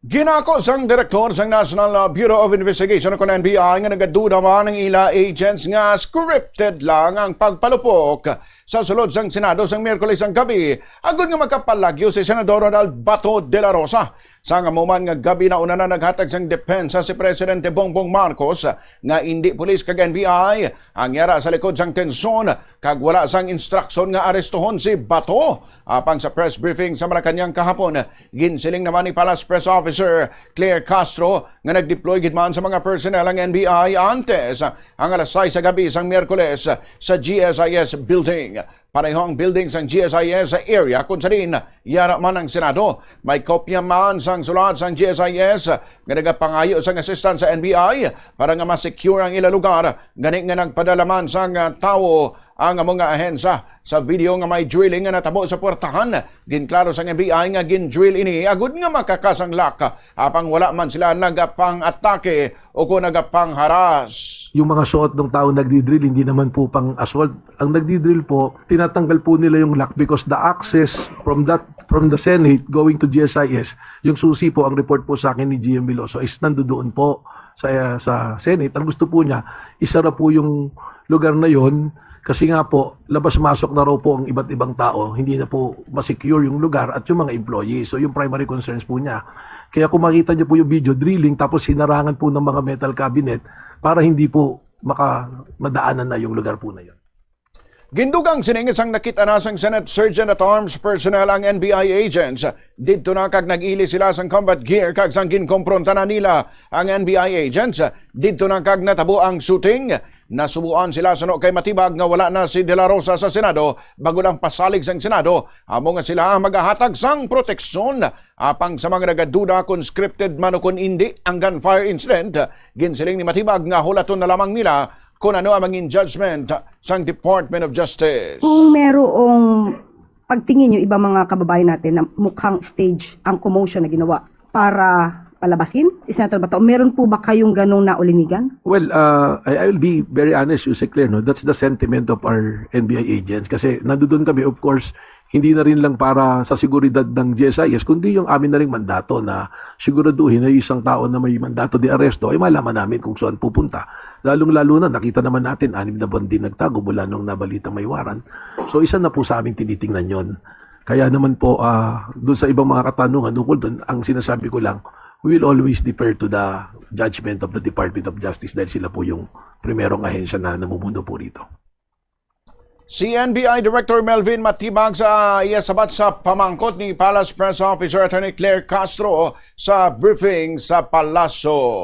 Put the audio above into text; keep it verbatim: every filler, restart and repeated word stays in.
Ginako sang direktor sang National Bureau of Investigation o kon N B I nga nagaduda man ang ila agents nga scripted lang ang pagpalupok sa sulod sang Senado sang Miyerkules ang gabi, agud nga makapalagyo si Senador Ronald Bato de la Rosa. Sang amo man nga gabi, nauna na naghatag sang depensa si Presidente Bongbong Marcos nga indi pulis kag N B I ang yara sa likod sang tensyon kag wala sang instruksyon nga arestuhon si Bato. Apang sa press briefing sa Malacañang kahapon, ginsiling naman ni Palace Press Officer Claire Castro nga nag-deploy gid man sa mga personnel ang N B I antes ang alas sais sa gabi sang Miyerkules sa G S I S building. Pareho ang building sang G S I S sa area kung sa diin yara man ang Senado. May kopya man sang sulat sang G S I S nga nagapangayo sang assistance sa N B I para nga ma-secure ang ila lugar, gani nga nagpadala man sang, ah, tawo ang amo nga ahensya. Sa video nga may drilling nga natabo sa puwertahan, ginklaro sang N B I nga gin-drill ini agud nga makakasanglak, apang wala man sila nagapang-atake o kon nagapangharas. Yung mga suot ng tao nagdi-drill, hindi naman po pang-assault. Ang nagdi-drill po, tinatanggal po nila yung lock because the access from that, from the Senate going to G S I S, yung susi po, ang report po sa akin ni G M Veloso is nandoon po sa, sa Senate. Ang gusto po niya, isara po yung lugar na yon kasi nga po, labas-masok na raw po ang iba't ibang tao, hindi na po ma-secure yung lugar at yung mga employees. So, yung primary concerns po niya. Kaya kung makita niyo po yung video, drilling, tapos hinarangan po ng mga metal cabinet para hindi po maka-, madaanan na yung lugar po na yun. Gindugang sini nga sang nakita na sang Senate Sergeant at Arms personnel ang N B I agents. Didto na kag nag-ili sila sang combat gear kag sang ginkompronta na nila ang N B I agents. Didto na kag natabo ang shooting. Nasubuan sila suno kay matibag nga wala na si De La Rosa sa Senado, bangod ang pasalig sang Senado amo nga sila ang magahatag sang proteksyon. Apang sa mga nagaduda kon scripted man o kon indi ang gunfire incident, ginsiling ni Matibag nga hulaton na lamang nila kon ano ang mangin judgment sang Department of Justice. Kung merong pagtingin nyo, iba mga kababayan natin na mukhang stage ang commotion na ginawa para palabasin si Senator Bato, meron po ba kayong ganong naulinigan? Well, uh, I, I will be very honest, Yusek Claire, no? That's the sentiment of our N B I agents. Kasi nandoon kami, of course, hindi na rin lang para sa seguridad ng G S I S, kundi yung amin na ring mandato na siguraduhin na yung isang tao na may mandato de aresto ay malaman namin kung saan pupunta. Lalong-lalo na, nakita naman natin, anim na buwan din nagtago mula nung nabalita may warrant. So, isa na po sa aming tinitingnan yon. Kaya naman po, ah, doon sa ibang mga katanungan tungkol doon, ang sinasabi ko lang, we will always defer to the judgment of the Department of Justice dahil sila po yung primerong ahensya na namumuno po rito. Si N B I Director Melvin Matibag sa iya sabat sa pamangkot ni Palace Press Officer Attorney Claire Castro sa briefing sa Palasyo.